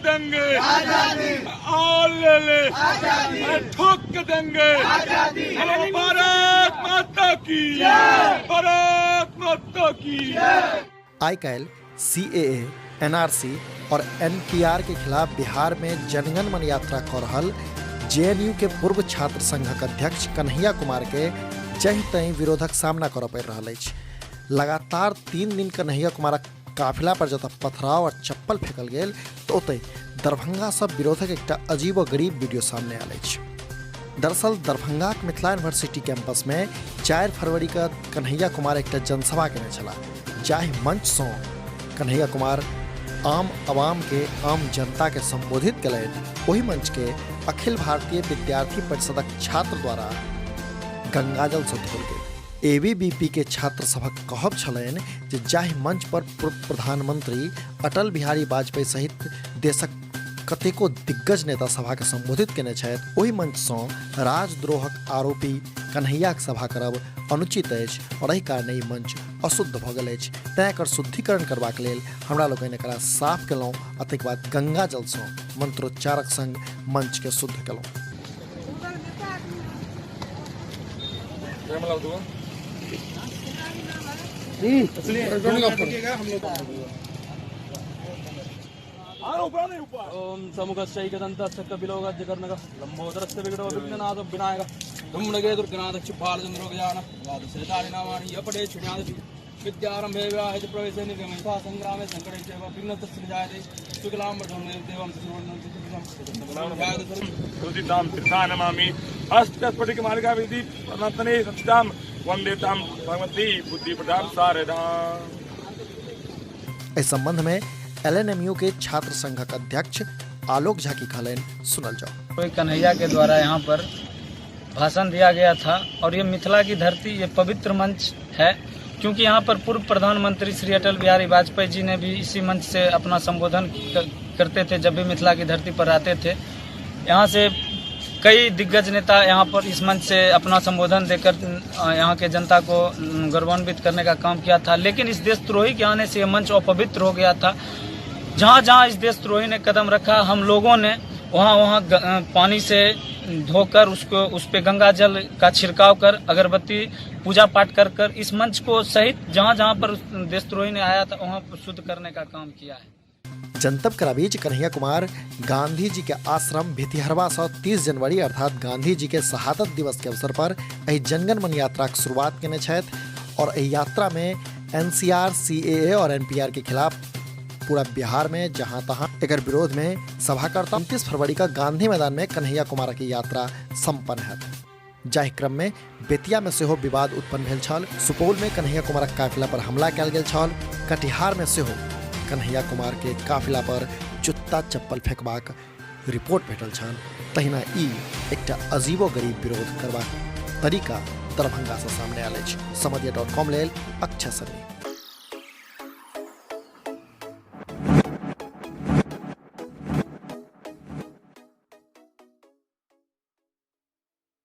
देंगे, और ले ले, अरे ठोक के देंगे। बोलो भारत माता की, भारत माता की। आइ काल्हि सीएए, एनआरसी और एनपीआर के खिलाफ बिहार में जनगण मन यात्रा कऽ रहल जेएनयू के पूर्व छात्र संघक अध्यक्ष कन्हैया कुमार के जहि तहि विरोधक सामना करऽ पड़ि रहल अछि। लगातार 3 दिन कन्हैया कुमारक काफिला पर जतऽ पथराव और चप्पल फेंकल गेल तऽ ओतहि दरभंगा सँ विरोधक एकटा अजीब गरीब वीडियो सामने आयल अछि। दरअसल दरभंगाक मिथिला यूनिवर्सिटी कैंपस में 4 फरवरी के कन्हैया कुमार एकटा जनसभा केने छलाह, जाहि मंच सँ कन्हैया कुमार आम अवाम के आम जनता के संबोधित केलनि। ओहि मंच के अखिल भारतीय विद्यार्थी परिषदक छात्र द्वारा गंगाजल सँ धोल गेल। एबीवीपी के छात्र सभक कहब छलनि जे जाहि मंच पर पूर्व प्रधानमंत्री अटल बिहारी वाजपेयी सहित देशक कतेको दिग्गज नेता सभा के संबोधित केने छथि, ओहि मंच सँ राजद्रोहक आरोपी कन्हैयाक सभा करब अनुचित अछि और एहि कारणे ई मंच अशुद्ध भऽ गेल अछि। तेँ एकर शुद्धिकरण करबाक लेल हमरा लोकनि एकरा साफ केलहुँ आ ताहिके बाद गंगा जल सँ मंत्रोच्चारक संग मंच के शुद्ध केलहुँ। ओम समुखस्यैकदन्तस्य कपिलो गजकर्णक लम्बोदरस्य विकटो विघ्ननाथ विनायक धूम्रके दुर्गनाथ बालचन्द्रो गजानन द्वादशेतानि नामानि यपटे शृणादि विद्यारम्भे विवाहे च प्रवेशे निर्गमे तथा संग्रामे संकटे चैव विघ्नस्तस्य निजायते शुक्लाम्बरधरं देवं शशिवर्णं चतुर्भुजं तुलसीतां तीर्था नमामि अष्टस्फटिकमालिका विधि प्रणातने सचितां वंदे तां भगवती बुद्धिप्रदां शारदां। एहि संबंध में एलएनएमयू के छात्र संघक अध्यक्ष आलोक झा की कहलनि, सुनल जाओ। कोई कन्हैया के द्वारा यहाँ पर भाषण दिया गया था और ये मिथिला की धरती, ये पवित्र मंच है, क्योंकि यहाँ पर पूर्व प्रधानमंत्री श्री अटल बिहारी वाजपेयी जी ने भी इसी मंच से अपना संबोधन करते थे जब भी मिथिला की धरती पर आते थे। यहाँ से कई दिग्गज नेता यहाँ पर इस मंच से अपना संबोधन देकर यहाँ के जनता को गौरवान्वित करने का काम किया था। लेकिन इस देशद्रोही के आने से ये मंच अपवित्र हो गया था। जहाँ जहाँ इस देशद्रोही ने कदम रखा, हम लोगों ने वहाँ वहाँ पानी से धोकर उसको उस पे गंगा जल का छिड़काव कर अगरबत्ती पूजा पाठ कर कर इस मंच को सहित जहाँ जहाँ पर देशद्रोही ने आया था वहाँ पर शुद्ध करने का काम किया है। जनतब कराबी जे कन्हैया कुमार गांधी जी के आश्रम भितिहरवा सँ 30 जनवरी अर्थात गांधी जी के शहादत दिवस के अवसर पर एहि जनगण मन यात्राक शुरुआत केने छथि और एहि यात्रा में एनसीआर, सीएए और एनपीआर के खिलाफ पूरा बिहार में जहां तहां एकर विरोध में सभा करता। 29 फरवरी का गांधी मैदान में कन्हैया कुमार के यात्रा संपन्न हैत। जाहि क्रम में बेतिया में सेहो विवाद उत्पन्न भेल छल। सुपौल में कन्हैया कुमारक काफिला पर हमला कयल गेल छल। कटिहार में सेहो कन्हैया कुमार के काफिला पर जुत्ता चप्पल फेंकबाक रिपोर्ट भेटल छल। तहिना ई एकटा अजीबो गरीब विरोध करबाक तरीका दरभंगा से सामने आयल अछि। समदिया डॉट कॉम लेल अक्षय सनी।